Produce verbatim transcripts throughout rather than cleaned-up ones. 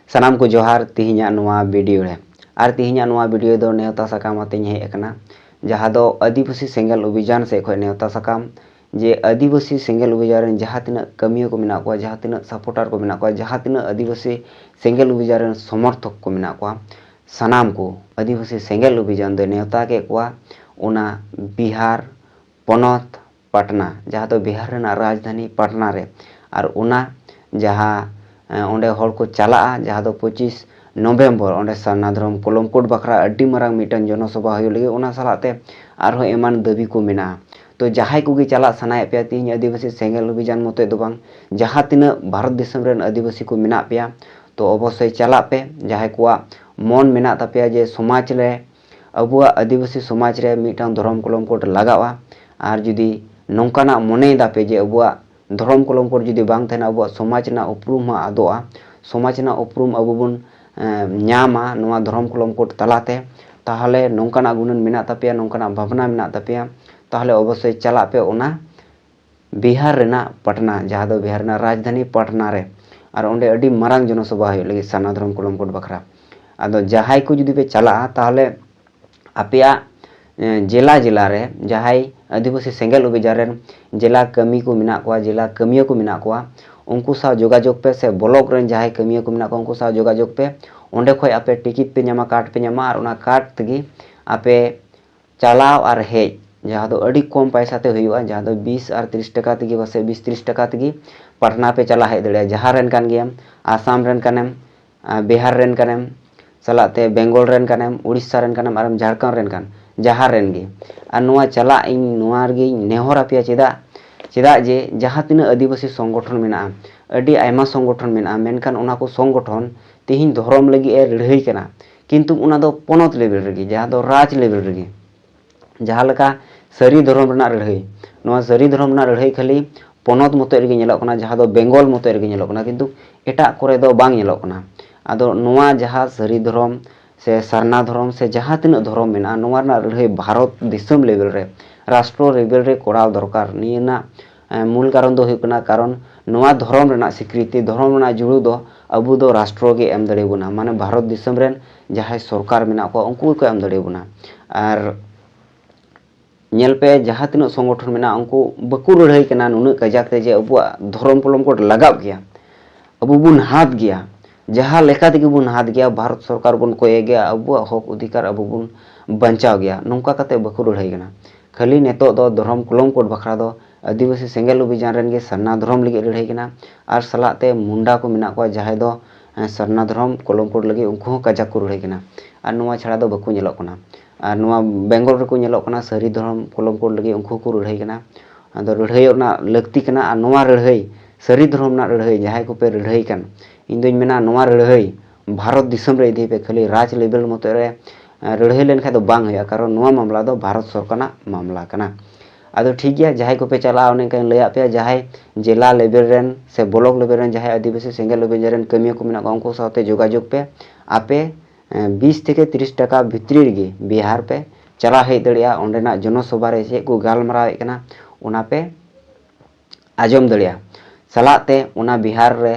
ᱥᱟᱱᱟᱢ ᱠᱚ ᱡᱚᱦᱟᱨ ᱛᱮᱦᱮᱧᱟᱜ ᱱᱚᱣᱟ ᱵᱷᱤᱰᱤᱭᱳ ᱨᱮ᱾ ᱟᱨ ᱛᱮᱦᱮᱧᱟᱜ ᱱᱚᱣᱟ ᱵᱷᱤᱰᱤᱭᱳ ᱫᱚ ᱱᱮᱣᱛᱟ ᱥᱟᱠᱟᱢ ᱟᱛᱮᱧ ᱦᱮᱡ ᱟᱠᱟᱱᱟ, ᱡᱟᱦᱟᱸ ᱫᱚ ᱟᱹᱫᱤᱵᱟᱹᱥᱤ ᱥᱮᱸᱜᱮᱞ ᱚᱵᱷᱤᱡᱟᱱ ᱥᱮᱫ ᱠᱷᱚᱱ ᱱᱮᱣᱛᱟ ᱥᱟᱠᱟᱢ, ᱡᱮ ᱟᱹᱫᱤᱵᱟᱹᱥᱤ ᱥᱮᱸᱜᱮᱞ ᱚᱵᱷᱤᱡᱟᱱ ᱨᱮᱱ ᱡᱟᱦᱟᱸ ᱛᱤᱱᱟᱹᱜ ᱠᱟᱹᱢᱤᱭᱟᱹ ᱠᱚ ᱢᱮᱱᱟᱜ ᱠᱚᱣᱟ, ᱡᱟᱦᱟᱸ ᱛᱤᱱᱟᱹᱜ ᱥᱟᱯᱳᱨᱴᱟᱨ ᱠᱚ ᱢᱮᱱᱟᱜ ᱠᱚᱣᱟ, ᱡᱟᱦᱟᱸ ᱛᱤᱱᱟᱹᱜ ᱟᱹᱫᱤᱵᱟᱹᱥᱤ ᱥᱮᱸᱜᱮᱞ ᱚᱵᱷᱤᱡᱟᱱ ᱨᱮᱱ ᱥᱚᱢᱚᱨᱛᱷᱚᱠ ᱠᱚ ᱢᱮᱱᱟᱜ ᱠᱚᱣᱟ, ᱥᱟᱱᱟᱢ ᱠᱚ ᱟᱹᱫᱤᱵᱟᱹᱥᱤ ᱥᱮᱸᱜᱮᱞ ᱚᱵᱷᱤᱡᱟᱱ ᱫᱚᱭ ᱱᱮᱣᱛᱟ ᱠᱮᱫ ᱠᱚᱣᱟ ᱚᱱᱟ ᱵᱤᱦᱟᱨ ᱯᱚᱱᱚᱛ ᱯᱟᱴᱱᱟ, ᱡᱟᱦᱟᱸ ᱫᱚ ᱵᱤᱦᱟᱨ ᱨᱮᱱᱟᱜ ᱨᱟᱡᱽᱫᱷᱟᱱᱤ ᱯᱟᱴᱱᱟ ᱨᱮ᱾ ᱟᱨ ᱚᱱᱟ ᱡᱟᱦᱟᱸ, ᱮ, ᱚᱸᱰᱮ ᱦᱚᱲ ᱠᱚ ᱪᱟᱞᱟᱜᱼᱟ, ᱡᱟᱦᱟᱸ ᱫᱚ ᱯᱚᱸᱪᱤᱥ ᱱᱚᱵᱷᱮᱢᱵᱚᱨ, ᱚᱸᱰᱮ ᱥᱟᱨᱱᱟ ᱫᱷᱚᱨᱚᱢ ᱠᱚᱞᱚᱢ ᱠᱳᱰ ᱵᱟᱠᱷᱨᱟ ᱟᱹᱰᱤ ᱢᱟᱨᱟᱝ ᱢᱤᱫᱴᱟᱝ ᱡᱚᱱᱚᱥᱚᱵᱷᱟ ᱦᱩᱭᱩᱜ ᱞᱟᱹᱜᱤᱫ, ᱚᱱᱟ ᱥᱟᱞᱟᱜ ᱛᱮ ᱟᱨᱦᱚᱸ ᱮᱢᱟᱱ ᱫᱟᱹᱵᱤ ᱠᱚ ᱢᱮᱱᱟᱜᱼᱟ᱾ ᱛᱚ ᱡᱟᱦᱟᱸᱭ ᱠᱚᱜᱮ ᱪᱟᱞᱟᱜ ᱥᱟᱱᱟᱭᱮᱫ ᱯᱮᱭᱟ, ᱛᱮᱦᱮᱧ ᱟᱹᱫᱤᱵᱟᱹᱥᱤ ᱥᱮᱸᱜᱮᱞ ᱚᱵᱷᱤᱡᱟᱱ ᱢᱚᱛᱚᱡ ᱫᱚ ᱵᱟᱝ, ᱡᱟᱦᱟᱸ ᱛᱤᱱᱟᱹᱜ ᱵᱷᱟᱨᱚᱛ ᱫᱤᱥᱚᱢ ᱨᱮᱱ ᱟᱹᱫᱤᱵᱟᱹᱥᱤ ᱠᱚ ᱢᱮᱱᱟᱜ ᱯᱮᱭᱟ, ᱛᱚ ᱚᱵᱚᱥᱥᱳᱭ ᱪᱟᱞᱟᱜ ᱯᱮ᱾ ᱡᱟᱦᱟᱸᱭ ᱠᱚᱣᱟᱜ ᱢᱚᱱ ᱢᱮᱱᱟᱜ ᱛᱟᱯᱮᱭᱟ ᱡᱮ ᱥᱚᱢᱟᱡᱽ ᱨᱮ, ᱟᱵᱚᱣᱟᱜ ᱟᱹᱫᱤᱵᱟᱹᱥᱤ ᱥᱚᱢᱟᱡᱽ ᱨᱮ ᱢᱤᱫᱴᱟᱝ ᱫᱷᱚᱨᱚᱢ ᱠᱚᱞᱚᱢ ᱠᱳᱰ ᱞᱟᱜᱟᱜᱼᱟ, ᱟᱨ ᱡᱩᱫᱤ ᱱᱚᱝᱠᱟᱱᱟᱜ ᱢᱚᱱᱮᱭ ᱫᱟᱯᱮ ᱡᱮ ᱟᱵᱚᱣᱟᱜ ᱫᱷᱚᱨᱚᱢ ᱠᱚᱞᱚᱢ ᱠᱳᱰ ᱡᱩᱫᱤ ᱵᱟᱝ ᱛᱟᱦᱮᱱᱟ, ᱟᱵᱚᱣᱟᱜ ᱥᱚᱢᱟᱡᱽ ᱨᱮᱱᱟᱜ ᱩᱯᱨᱩᱢ ᱦᱚᱸ ᱟᱫᱚᱜᱼᱟ, ᱥᱚᱢᱟᱡᱽ ᱨᱮᱱᱟᱜ ᱩᱯᱨᱩᱢ ᱟᱵᱚ ᱵᱚᱱ, ᱮᱸ, ᱧᱟᱢᱟ ᱱᱚᱣᱟ ᱫᱷᱚᱨᱚᱢ ᱠᱚᱞᱚᱢ ᱠᱳᱰ ᱛᱟᱞᱟᱛᱮ, ᱛᱟᱦᱚᱞᱮ ᱱᱚᱝᱠᱟᱱᱟᱜ ᱜᱩᱱᱟᱹᱱ ᱢᱮᱱᱟᱜ ᱛᱟᱯᱮᱭᱟ, ᱱᱚᱝᱠᱟᱱᱟᱜ ᱵᱷᱟᱵᱽᱱᱟ ᱢᱮᱱᱟᱜ ᱛᱟᱯᱮᱭᱟ, ᱛᱟᱦᱚᱞᱮ ᱚᱵᱚᱥᱥᱳᱭ ᱪᱟᱞᱟᱜ ᱯᱮ ᱚᱱᱟ ᱵᱤᱦᱟᱨ ᱨᱮᱱᱟᱜ ᱯᱟᱴᱱᱟ, ᱡᱟᱦᱟᱸ ᱫᱚ ᱵᱤᱦᱟᱨ ᱨᱮᱱᱟᱜ ᱨᱟᱡᱽᱫᱷᱟᱱᱤ ᱯᱟᱴᱱᱟ ᱨᱮ᱾ ᱟᱨ ᱚᱸᱰᱮ ᱟᱹᱰᱤ ᱢᱟᱨᱟᱝ ᱡᱚᱱᱚᱥᱚᱵᱷᱟ ᱦᱩᱭᱩᱜ ᱞᱟᱹᱜᱤᱫ ᱥᱟᱨᱱᱟ ᱫᱷᱚᱨᱚᱢ ᱠᱚᱞᱚᱢ ᱠᱳᱰ ᱵᱟᱠᱷᱨᱟ᱾ ᱟᱫᱚ ᱡᱟᱦᱟᱸᱭ ᱠᱚ ᱡᱩᱫᱤ ᱯᱮ ᱪᱟᱞᱟᱜᱼᱟ, ᱛᱟᱦᱚᱞᱮ ᱟᱯᱮᱭᱟᱜ, ᱮ, ᱡᱮᱞᱟ ᱡᱮᱞᱟ ᱨᱮ ᱡᱟᱦᱟᱸᱭ ᱟᱹᱫᱤᱵᱟᱹᱥᱤ ᱥᱮᱸᱜᱮᱞ ᱚᱵᱷᱤᱡᱟᱱ ᱨᱮᱱ ᱡᱮᱞᱟ ᱠᱟᱹᱢᱤ ᱠᱚ ᱢᱮᱱᱟᱜ ᱠᱚᱣᱟ, ᱡᱮᱞᱟ ᱠᱟᱹᱢᱤᱭᱟᱹ ᱠᱚ ᱢᱮᱱᱟᱜ ᱠᱚᱣᱟ, ᱩᱱᱠᱩ ᱥᱟᱶ ᱡᱳᱜᱟᱡᱳᱜᱽ ᱯᱮ, ᱥᱮ ᱵᱞᱚᱠ ᱨᱮᱱ ᱡᱟᱦᱟᱸᱭ ᱠᱟᱹᱢᱤᱭᱟᱹ ᱠᱚ ᱢᱮᱱᱟᱜ ᱠᱚᱣᱟ, ᱩᱱᱠᱩ ᱥᱟᱶ ᱡᱳᱜᱟᱡᱳᱜᱽ ᱯᱮ᱾ ᱚᱸᱰᱮ ᱠᱷᱚᱱ ᱟᱯᱮ ᱴᱤᱠᱤᱴ ᱯᱮ ᱧᱟᱢᱟ, ᱠᱟᱨᱰ ᱯᱮ ᱧᱟᱢᱟ, ᱟᱨ ᱚᱱᱟ ᱠᱟᱨᱰ ᱛᱮᱜᱮ ᱟᱯᱮ ᱪᱟᱞᱟᱣ ᱟᱨ ᱦᱮᱡ, ᱡᱟᱦᱟᱸ ᱫᱚ ᱟᱹᱰᱤ ᱠᱚᱢ ᱯᱟᱭᱥᱟ ᱛᱮ ᱦᱩᱭᱩᱜᱼᱟ, ᱡᱟᱦᱟᱸ ᱫᱚ ᱵᱤᱥ ᱟᱨ ᱛᱤᱨᱤᱥ ᱴᱟᱠᱟ ᱛᱮᱜᱮ, ᱯᱟᱥᱮᱡ ᱵᱤᱥ ᱛᱤᱨᱤᱥ ᱴᱟᱠᱟ ᱛᱮᱜᱮ ᱯᱟᱴᱱᱟ ᱯᱮ ᱪᱟᱞᱟᱣ ᱦᱮᱡ ᱫᱟᱲᱮᱭᱟᱜᱼᱟ᱾ ᱡᱟᱦᱟᱸ ᱨᱮᱱ ᱠᱟᱱ ᱜᱮᱭᱟᱢ, ᱟᱥᱟᱢ ᱨᱮᱱ ᱠᱟᱱᱮᱢ, ᱟᱨ ᱵᱤᱦᱟᱨ ᱨᱮᱱ ᱠᱟᱱᱮᱢ, ᱥᱟᱞᱟᱜ ᱛᱮ ᱵᱮᱝᱜᱚᱞ ᱨᱮᱱ ᱠᱟᱱᱮᱢ, ᱩᱲᱤᱥᱥᱟ ᱨᱮᱱ ᱠᱟᱱᱮᱢ, ᱟᱨᱮᱢ ᱡᱷᱟᱲᱠᱷᱚᱸᱰ ᱨᱮᱱ ᱠᱟᱱ, ᱡᱟᱦᱟᱸ ᱨᱮᱱ ᱜᱮ᱾ ᱟᱨ ᱱᱚᱣᱟ ᱪᱟᱞᱟᱜ ᱤᱧ ᱱᱚᱣᱟ ᱨᱮᱜᱮᱧ ᱱᱮᱦᱚᱨ ᱟᱯᱮᱭᱟ᱾ ᱪᱮᱫᱟᱜ? ᱪᱮᱫᱟᱜ ᱡᱮ ᱡᱟᱦᱟᱸ ᱛᱤᱱᱟᱹᱜ ᱟᱹᱫᱤᱵᱟᱹᱥᱤ ᱥᱚᱝᱜᱚᱴᱷᱚᱱ ᱢᱮᱱᱟᱜᱼᱟ, ᱟᱹᱰᱤ ᱟᱭᱢᱟ ᱥᱚᱝᱜᱚᱴᱷᱚᱱ ᱢᱮᱱᱟᱜᱼᱟ, ᱢᱮᱱᱠᱷᱟᱱ ᱚᱱᱟ ᱠᱚ ᱥᱚᱝᱜᱚᱴᱷᱚᱱ ᱛᱮᱦᱮᱧ ᱫᱷᱚᱨᱚᱢ ᱞᱟᱹᱜᱤᱫ ᱮ ᱞᱟᱹᱲᱦᱟᱹᱭ ᱠᱟᱱᱟ, ᱠᱤᱱᱛᱩ ᱚᱱᱟ ᱫᱚ ᱯᱚᱱᱚᱛ ᱞᱮᱵᱮᱞ ᱨᱮᱜᱮ, ᱡᱟᱦᱟᱸ ᱫᱚ ᱨᱟᱡᱽ ᱞᱮᱵᱮᱞ ᱨᱮᱜᱮ᱾ ᱡᱟᱦᱟᱸ ᱞᱮᱠᱟ ᱥᱟᱹᱨᱤ ᱫᱷᱚᱨᱚᱢ ᱨᱮᱱᱟᱜ ᱞᱟᱹᱲᱦᱟᱹᱭ, ᱱᱚᱣᱟ ᱥᱟᱹᱨᱤ ᱫᱷᱚᱨᱚᱢ ᱨᱮᱱᱟᱜ ᱞᱟᱹᱲᱦᱟᱹᱭ ᱠᱷᱟᱹᱞᱤ ᱯᱚᱱᱚᱛ ᱢᱚᱛᱚᱡ ᱨᱮᱜᱮ ᱧᱮᱞᱚᱜ ᱠᱟᱱᱟ, ᱡᱟᱦᱟᱸ ᱫᱚ ᱵᱮᱝᱜᱚᱞ ᱢᱚᱛᱚᱡ ᱨᱮᱜᱮ ᱧᱮᱞᱚᱜ ᱠᱟᱱᱟ, ᱠᱤᱱᱛᱩ ᱮᱴᱟᱜ ᱠᱚᱨᱮ ᱫᱚ ᱵᱟᱝ ᱧᱮᱞᱚᱜ ᱠᱟᱱᱟ᱾ ᱟᱫᱚ ᱱᱚᱣᱟ ᱡᱟᱦᱟᱸ ᱥᱟᱹᱨᱤ ᱫᱷᱚᱨᱚᱢ ᱥᱮ ᱥᱟᱨᱱᱟ ᱫᱷᱚᱨᱚᱢ ᱥᱮ ᱡᱟᱦᱟᱸ ᱛᱤᱱᱟᱹᱜ ᱫᱷᱚᱨᱚᱢ ᱢᱮᱱᱟᱜᱼᱟ, ᱱᱚᱣᱟ ᱨᱮᱱᱟᱜ ᱞᱟᱹᱲᱦᱟᱹᱭ ᱵᱷᱟᱨᱚᱛ ᱫᱤᱥᱚᱢ ᱞᱮᱵᱮᱞ ᱨᱮ, ᱨᱟᱥᱴᱨᱚ ᱞᱮᱵᱮᱞ ᱨᱮ ᱠᱚᱨᱟᱣ ᱫᱚᱨᱠᱟᱨ᱾ ᱱᱤᱭᱟᱹ ᱨᱮᱱᱟᱜ, ᱮ, ᱢᱩᱞ ᱠᱟᱨᱚᱱ ᱫᱚ ᱦᱩᱭᱩᱜ ᱠᱟᱱᱟ, ᱠᱟᱨᱚᱱ ᱱᱚᱣᱟ ᱫᱷᱚᱨᱚᱢ ᱨᱮᱱᱟᱜ ᱥᱤᱠᱨᱤᱛᱤ, ᱫᱷᱚᱨᱚᱢ ᱨᱮᱱᱟᱜ ᱡᱩᱲᱩ ᱫᱚ ᱟᱵᱚ ᱫᱚ ᱨᱟᱥᱴᱨᱚ ᱜᱮ ᱮᱢ ᱫᱟᱲᱮᱭᱟᱵᱚᱱᱟ, ᱢᱟᱱᱮ ᱵᱷᱟᱨᱚᱛ ᱫᱤᱥᱚᱢ ᱨᱮᱱ ᱡᱟᱦᱟᱸᱭ ᱥᱚᱨᱠᱟᱨ ᱢᱮᱱᱟᱜ ᱠᱚᱣᱟ ᱩᱱᱠᱩ ᱜᱮᱠᱚ ᱮᱢ ᱫᱟᱲᱮᱭᱟᱵᱚᱱᱟ᱾ ᱟᱨ ᱧᱮᱞ ᱯᱮ, ᱡᱟᱦᱟᱸ ᱛᱤᱱᱟᱹᱜ ᱥᱚᱝᱜᱚᱴᱷᱚᱱ ᱢᱮᱱᱟᱜᱼᱟ ᱩᱱᱠᱩ ᱵᱟᱠᱚ ᱞᱟᱹᱲᱦᱟᱹᱭ ᱠᱟᱱᱟ ᱱᱩᱱᱟᱹᱜ ᱠᱟᱡᱟᱠ ᱛᱮ ᱡᱮ ᱟᱵᱚᱣᱟᱜ ᱫᱷᱚᱨᱚᱢ ᱠᱚᱞᱚᱢ ᱠᱳᱰ ᱞᱟᱜᱟᱜ ᱜᱮᱭᱟ, ᱟᱵᱚ ᱵᱚᱱ ᱦᱟᱛ ᱜᱮᱭᱟ, ᱡᱟᱦᱟᱸ ᱞᱮᱠᱟ ᱛᱮᱜᱮ ᱵᱚᱱ ᱦᱟᱛ ᱜᱮᱭᱟ, ᱵᱷᱟᱨᱚᱛ ᱥᱚᱨᱠᱟᱨ ᱵᱚᱱ ᱠᱚᱭᱮ ᱜᱮᱭᱟ, ᱟᱵᱚᱣᱟᱜ ᱦᱚᱠ ᱚᱫᱷᱤᱠᱟᱨ ᱟᱵᱚ ᱵᱚᱱ ᱵᱟᱧᱪᱟᱣ ᱜᱮᱭᱟ, ᱱᱚᱝᱠᱟ ᱠᱟᱛᱮ ᱵᱟᱠᱚ ᱞᱟᱹᱲᱦᱟᱹᱭ ᱠᱟᱱᱟ᱾ ᱠᱷᱟᱹᱞᱤ ᱱᱤᱛᱚᱜ ᱫᱚ ᱫᱷᱚᱨᱚᱢ ᱠᱚᱞᱚᱢ ᱠᱳᱰ ᱵᱟᱠᱷᱨᱟ ᱫᱚ ᱟᱹᱫᱤᱵᱟᱹᱥᱤ ᱥᱮᱸᱜᱮᱞ ᱚᱵᱷᱤᱡᱟᱱ ᱨᱮᱱ ᱜᱮ ᱥᱟᱨᱱᱟ ᱫᱷᱚᱨᱚᱢ ᱞᱟᱹᱜᱤᱫ ᱞᱟᱹᱲᱦᱟᱹᱭ ᱠᱟᱱᱟ᱾ ᱟᱨ ᱥᱟᱞᱟᱜ ᱛᱮ ᱢᱩᱱᱰᱟ ᱠᱚ ᱢᱮᱱᱟᱜ ᱠᱚᱣᱟ ᱡᱟᱦᱟᱸᱭ ᱫᱚ, ᱮᱸ, ᱥᱟᱨᱱᱟ ᱫᱷᱚᱨᱚᱢ ᱠᱚᱞᱚᱢ ᱠᱳᱰ ᱞᱟᱹᱜᱤᱫ ᱩᱱᱠᱩ ᱦᱚᱸ ᱠᱟᱡᱟᱠ ᱠᱚ ᱞᱟᱹᱲᱦᱟᱹᱭ ᱠᱟᱱᱟ᱾ ᱟᱨ ᱱᱚᱣᱟ ᱪᱷᱟᱲᱟ ᱫᱚ ᱵᱟᱠᱚ ᱧᱮᱞᱚᱜ ᱠᱟᱱᱟ᱾ ᱟᱨ ᱱᱚᱣᱟ ᱵᱮᱝᱜᱚᱞ ᱨᱮᱠᱚ ᱧᱮᱞᱚᱜ ᱠᱟᱱᱟ ᱥᱟᱹᱨᱤ ᱫᱷᱚᱨᱚᱢ ᱠᱚᱞᱚᱢ ᱠᱳᱰ ᱞᱟᱹᱜᱤᱫ ᱩᱱᱠᱩ ᱦᱚᱸᱠᱚ ᱞᱟᱹᱲᱦᱟᱹᱭ ᱠᱟᱱᱟ᱾ ᱟᱫᱚ ᱞᱟᱹᱲᱦᱟᱹᱭᱚᱜ ᱨᱮᱱᱟᱜ ᱞᱟᱹᱠᱛᱤ ᱠᱟᱱᱟ᱾ ᱟᱨ ᱱᱚᱣᱟ ᱞᱟᱹᱲᱦᱟᱹᱭ, ᱥᱟᱹᱨᱤ ᱫᱷᱚᱨᱚᱢ ᱨᱮᱱᱟᱜ ᱞᱟᱹᱲᱦᱟᱹᱭ ᱡᱟᱦᱟᱸᱭ ᱠᱚᱯᱮ ᱞᱟᱹᱲᱦᱟᱹᱭ ᱠᱟᱱ, ᱤᱧ ᱫᱩᱧ ᱢᱮᱱᱟ ᱱᱚᱣᱟ ᱞᱟᱹᱲᱦᱟᱹᱭ ᱵᱷᱟᱨᱚᱛ ᱫᱤᱥᱚᱢ ᱨᱮ ᱤᱫᱤᱭ ᱯᱮ, ᱠᱷᱟᱹᱞᱤ ᱨᱟᱡᱽ ᱞᱮᱵᱮᱞ ᱢᱚᱛᱚ ᱨᱮ, ᱮᱸ, ᱞᱟᱹᱲᱦᱟᱹᱭ ᱞᱮᱱᱠᱷᱟᱱ ᱫᱚ ᱵᱟᱝ ᱦᱩᱭᱩᱜᱼᱟ, ᱠᱟᱨᱚᱱ ᱱᱚᱣᱟ ᱢᱟᱢᱞᱟ ᱫᱚ ᱵᱷᱟᱨᱚᱛ ᱥᱚᱨᱠᱟᱨᱟᱜ ᱢᱟᱢᱞᱟ ᱠᱟᱱᱟ᱾ ᱟᱫᱚ ᱴᱷᱤᱠ ᱜᱮᱭᱟ, ᱡᱟᱦᱟᱸᱭ ᱠᱚᱯᱮ ᱪᱟᱞᱟᱜᱼᱟ, ᱚᱱᱮ ᱚᱱᱠᱟᱧ ᱞᱟᱹᱭᱟᱫ ᱯᱮᱭᱟ, ᱡᱟᱦᱟᱸᱭ ᱡᱮᱞᱟ ᱞᱮᱵᱮᱞ ᱨᱮᱱ ᱥᱮ ᱵᱞᱚᱠ ᱞᱮᱵᱮᱞ ᱨᱮᱱ ᱡᱟᱦᱟᱸᱭ ᱟᱹᱫᱤᱵᱟᱹᱥᱤ ᱥᱮᱸᱜᱮᱞ ᱚᱵᱷᱤᱡᱟᱱ ᱨᱮᱱ ᱠᱟᱹᱢᱤᱭᱟᱹ ᱠᱚ ᱢᱮᱱᱟᱜ ᱠᱚᱣᱟ, ᱩᱱᱠᱩ ᱥᱟᱶᱛᱮ ᱡᱳᱜᱟᱡᱳᱜᱽ ᱯᱮ᱾ ᱟᱯᱮ, ᱮᱸ, ᱵᱤᱥ ᱛᱷᱮᱠᱮ ᱛᱤᱨᱤᱥ ᱴᱟᱠᱟ ᱵᱷᱤᱛᱨᱤ ᱨᱮᱜᱮ ᱵᱤᱦᱟᱨ ᱯᱮ ᱪᱟᱞᱟᱣ ᱦᱮᱡ ᱫᱟᱲᱮᱭᱟᱜᱼᱟ᱾ ᱚᱸᱰᱮᱱᱟᱜ ᱡᱚᱱᱚᱥᱚᱵᱷᱟ ᱨᱮ ᱪᱮᱫ ᱠᱚ ᱜᱟᱞᱢᱟᱨᱟᱣᱮᱫ ᱠᱟᱱᱟ, ᱚᱱᱟ ᱯᱮ ᱟᱸᱡᱚᱢ ᱫᱟᱲᱮᱭᱟᱜᱼᱟ᱾ ᱥᱟᱞᱟᱜ ᱛᱮ ᱚᱱᱟ ᱵᱤᱦᱟᱨ ᱨᱮ,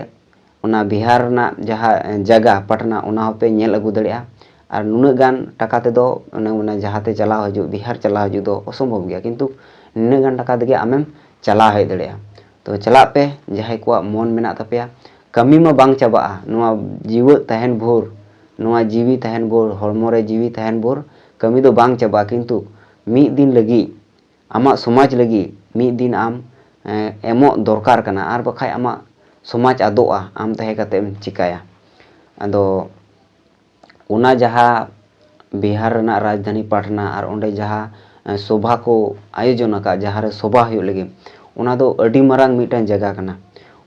ᱚᱱᱟ ᱵᱤᱦᱟᱨ ᱨᱮᱱᱟᱜ ᱡᱟᱦᱟᱸ, ᱮ, ᱡᱟᱭᱜᱟ ᱯᱟᱴᱱᱟ, ᱚᱱᱟ ᱦᱚᱸᱯᱮ ᱧᱮᱞ ᱟᱹᱜᱩ ᱫᱟᱲᱮᱭᱟᱜᱼᱟ᱾ ᱟᱨ ᱱᱩᱱᱟᱹᱜ ᱜᱟᱱ ᱴᱟᱠᱟ ᱛᱮᱫᱚ ᱚᱱᱮ, ᱚᱱᱮ ᱡᱟᱦᱟᱸ ᱛᱮ ᱪᱟᱞᱟᱣ ᱦᱤᱡᱩᱜ, ᱵᱤᱦᱟᱨ ᱪᱟᱞᱟᱣ ᱦᱤᱡᱩᱜ ᱫᱚ ᱚᱥᱚᱢᱵᱷᱚᱵ ᱜᱮᱭᱟ, ᱠᱤᱱᱛᱩ ᱱᱤᱱᱟᱹᱜ ᱜᱟᱱ ᱴᱟᱠᱟ ᱛᱮᱜᱮ ᱟᱢᱮᱢ ᱪᱟᱞᱟᱣ ᱦᱮᱡ ᱫᱟᱲᱮᱭᱟᱜᱼᱟ᱾ ᱛᱚ ᱪᱟᱞᱟᱜ ᱯᱮ, ᱡᱟᱦᱟᱸᱭ ᱠᱚᱣᱟᱜ ᱢᱚᱱ ᱢᱮᱱᱟᱜ ᱛᱟᱯᱮᱭᱟ᱾ ᱠᱟᱹᱢᱤ ᱢᱟ ᱵᱟᱝ ᱪᱟᱵᱟᱜᱼᱟ, ᱱᱚᱣᱟ ᱡᱤᱣᱮᱫ ᱛᱟᱦᱮᱱ ᱵᱷᱳᱨ, ᱱᱚᱣᱟ ᱡᱤᱣᱤ ᱛᱟᱦᱮᱱ ᱵᱷᱳᱨ, ᱦᱚᱲᱢᱚ ᱨᱮ ᱡᱤᱣᱤ ᱛᱟᱦᱮᱱ ᱵᱷᱳᱨ ᱠᱟᱹᱢᱤ ᱫᱚ ᱵᱟᱝ ᱪᱟᱵᱟᱜᱼᱟ, ᱠᱤᱱᱛᱩ ᱢᱤᱫ ᱫᱤᱱ ᱞᱟᱹᱜᱤᱫ ᱟᱢᱟᱜ ᱥᱚᱢᱟᱡᱽ ᱞᱟᱹᱜᱤᱫ ᱢᱤᱫ ᱫᱤᱱ ᱟᱢ, ᱮᱸ, ᱮᱢᱚᱜ ᱫᱚᱨᱠᱟᱨ ᱠᱟᱱᱟ, ᱟᱨ ᱵᱟᱠᱷᱟᱡ ᱟᱢᱟᱜ ᱥᱚᱢᱟᱡᱽ ᱟᱫᱚᱜᱼᱟ, ᱟᱢ ᱛᱟᱦᱮᱸ ᱠᱟᱛᱮ ᱮᱢ ᱪᱤᱠᱟᱹᱭᱟ? ᱟᱫᱚ ᱚᱱᱟ ᱡᱟᱦᱟᱸ ᱵᱤᱦᱟᱨ ᱨᱮᱱᱟᱜ ᱨᱟᱡᱽᱫᱷᱟᱱᱤ ᱯᱟᱴᱱᱟ ᱟᱨ ᱚᱸᱰᱮ ᱡᱟᱦᱟᱸ, ᱮᱸ, ᱥᱚᱵᱷᱟ ᱠᱚ ᱟᱭᱳᱡᱚᱱ ᱟᱠᱟᱫ, ᱡᱟᱦᱟᱸ ᱨᱮ ᱥᱚᱵᱷᱟ ᱦᱩᱭᱩᱜ ᱞᱟᱹᱜᱤᱫ, ᱚᱱᱟ ᱫᱚ ᱟᱹᱰᱤ ᱢᱟᱨᱟᱝ ᱢᱤᱫᱴᱟᱝ ᱡᱟᱭᱜᱟ ᱠᱟᱱᱟ᱾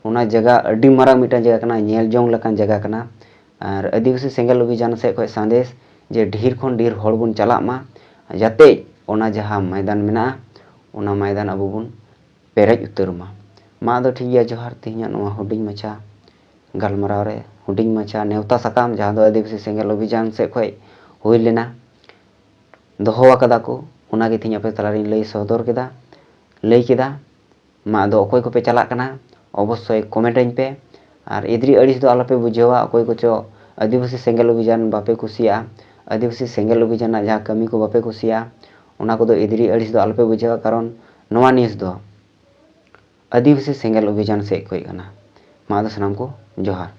ᱚᱱᱟ ᱡᱟᱭᱜᱟ ᱟᱹᱰᱤ ᱢᱟᱨᱟᱝ ᱢᱤᱫᱴᱟᱝ ᱡᱟᱭᱜᱟ ᱠᱟᱱᱟ, ᱧᱮᱞ ᱡᱚᱝ ᱞᱮᱠᱟᱱ ᱡᱟᱭᱜᱟ ᱠᱟᱱᱟ᱾ ᱟᱨ ᱟᱹᱫᱤᱵᱟᱹᱥᱤ ᱥᱮᱸᱜᱮᱞ ᱚᱵᱷᱤᱡᱟᱱ ᱥᱮᱫ ᱠᱷᱚᱱ ᱥᱟᱸᱫᱮᱥ ᱡᱮ ᱰᱷᱮᱨ ᱠᱷᱚᱱ ᱰᱷᱮᱨ ᱦᱚᱲ ᱵᱚᱱ ᱪᱟᱞᱟᱜ ᱢᱟ, ᱡᱟᱛᱮ ᱚᱱᱟ ᱡᱟᱦᱟᱸ ᱢᱚᱭᱫᱟᱱ ᱢᱮᱱᱟᱜᱼᱟ, ᱚᱱᱟ ᱢᱚᱭᱫᱟᱱ ᱟᱵᱚ ᱵᱚᱱ ᱯᱮᱨᱮᱡ ᱩᱛᱟᱹᱨ ᱢᱟ᱾ ᱢᱟ ᱟᱫᱚ ᱴᱷᱤᱠ ᱜᱮᱭᱟ, ᱡᱚᱦᱟᱨ᱾ ᱛᱮᱦᱮᱧᱟᱜ ᱱᱚᱣᱟ ᱦᱩᱰᱤᱧ ᱢᱟᱪᱷᱟ ᱜᱟᱞᱢᱟᱨᱟᱣ ᱨᱮ ᱦᱩᱰᱤᱧ ᱢᱟᱪᱷᱟ ᱱᱮᱣᱛᱟ ᱥᱟᱠᱟᱢ, ᱡᱟᱦᱟᱸ ᱫᱚ ᱟᱹᱫᱤᱵᱟᱹᱥᱤ ᱥᱮᱸᱜᱮᱞ ᱚᱵᱷᱤᱡᱟᱱ ᱥᱮᱫ ᱠᱷᱚᱱ ᱦᱩᱭ ᱞᱮᱱᱟ, ᱫᱚᱦᱚ ᱟᱠᱟᱫᱟ ᱠᱚ, ᱚᱱᱟᱜᱮ ᱛᱮᱦᱮᱧ ᱟᱯᱮ ᱛᱟᱞᱟᱨᱤᱧ ᱞᱟᱹᱭ ᱥᱚᱫᱚᱨ ᱠᱮᱫᱟ, ᱞᱟᱹᱭ ᱠᱮᱫᱟ᱾ ᱢᱟ ᱟᱫᱚ ᱚᱠᱚᱭ ᱠᱚᱯᱮ ᱪᱟᱞᱟᱜ ᱠᱟᱱᱟ, ᱚᱵᱚᱥᱥᱳᱭ comment ᱟᱹᱧ ᱯᱮ᱾ ᱟᱨ ᱮᱫᱽᱨᱤ ᱟᱹᱲᱤᱥ ᱫᱚ ᱟᱞᱚᱯᱮ ᱵᱩᱡᱷᱟᱹᱣᱟ᱾ ᱚᱠᱚᱭ ᱠᱚᱪᱚ ᱟᱹᱫᱤᱵᱟᱹᱥᱤ ᱥᱮᱸᱜᱮᱞ ᱚᱵᱷᱤᱡᱟᱱ ᱵᱟᱯᱮ ᱠᱩᱥᱤᱭᱟᱜᱼᱟ, ᱟᱹᱫᱤᱵᱟᱹᱥᱤ ᱥᱮᱸᱜᱮᱞ ᱚᱵᱷᱤᱡᱟᱱ ᱨᱮᱱᱟᱜ ᱡᱟᱦᱟᱸ ᱠᱟᱹᱢᱤ ᱠᱚ ᱵᱟᱯᱮ ᱠᱩᱥᱤᱭᱟᱜᱼᱟ, ᱚᱱᱟ ᱠᱚᱫᱚ ᱮᱫᱽᱨᱤ ᱟᱹᱲᱤᱥ ᱫᱚ ᱟᱞᱚᱯᱮ ᱵᱩᱡᱷᱟᱹᱣᱟ, ᱠᱟᱨᱚᱱ ᱱᱚᱣᱟ news ᱫᱚ ᱟᱹᱫᱤᱵᱟᱹᱥᱤ ᱥᱮᱸᱜᱮᱞ ᱚᱵᱷᱤᱡᱟᱱ ᱥᱮᱫ ᱠᱷᱚᱱ ᱠᱟᱱᱟ᱾ ᱢᱟ ᱟᱫᱚ ᱥᱟᱱᱟᱢ ᱠᱚ ᱡᱚᱦᱟᱨ᱾